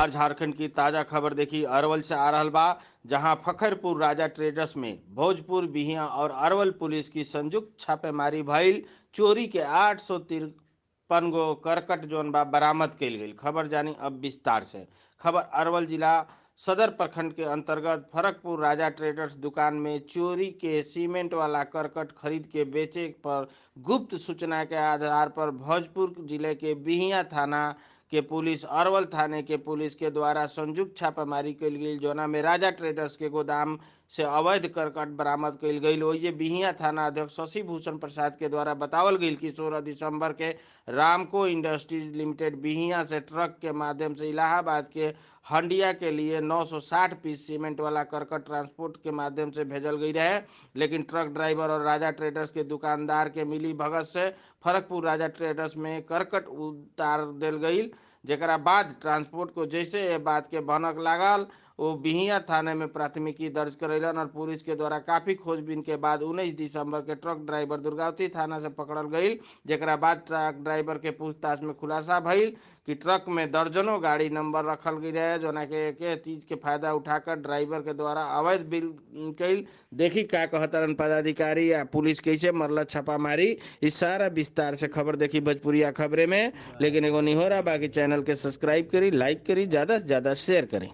बिहार झारखंड की ताजा खबर देखी अरवल से आ रहल बा, जहां फखरपुर राजा ट्रेडर्स में भोजपुर, बिहिया और अरवल पुलिस की संयुक्त छापेमारी भइल। चोरी के 853 गो करकट जोन बा बरामद कइल गई। खबर जानी अब विस्तार से। खबर अरवल जिला सदर प्रखंड के अंतर्गत फरकपुर राजा ट्रेडर्स दुकान में चोरी के सीमेंट वाला करकट खरीद के बेचे पर गुप्त सूचना के आधार पर भोजपुर जिले के बिहिया थाना के पुलिस अरवल थाने के पुलिस के द्वारा संयुक्त छापामारी कइल गई, जोना में राजा ट्रेडर्स के गोदाम से अवैध करकट बरामद कइल गई। ओइजे बिहिया थाना अध्यक्ष शशि भूषण प्रसाद के द्वारा बतावल गई कि 16 दिसंबर के रामको इंडस्ट्रीज लिमिटेड बिहिया से ट्रक के माध्यम से इलाहाबाद के हंडिया के लिए 960 पीस सीमेंट वाला करकट ट्रांसपोर्ट के माध्यम से भेजल गई रहे, लेकिन ट्रक ड्राइवर और राजा ट्रेडर्स के दुकानदार के मिली भगत से फरकपुर राजा ट्रेडर्स में करकट उतार दिल गई। जेकरा बाद ट्रांसपोर्ट को जैसे ये बात के भनक लागल वो बिहिया थाने में प्राथमिकी दर्ज करैलन और पुलिस के द्वारा काफी खोजबीन के बाद 19 दिसंबर के ट्रक ड्राइवर दुर्गावती थाना से पकड़ल गई। जेकरा बाद ट्रक ड्राइवर के पूछताछ में खुलासा भइल कि ट्रक में दर्जनों गाड़ी नंबर रखल गई रहे, जोना के एक चीज के फायदा उठाकर ड्राइवर के द्वारा अवैध बिल कइल। देखी का कहतरन पदाधिकारी या पुलिस कैसे मरल छापामारी, इस सारा विस्तार से खबर देखी भोजपुरिया खबरे में। लेकिन एगो निहोरा, बाकी चैनल के सब्सक्राइब करी, लाइक करी, ज्यादा से ज्यादा शेयर करी।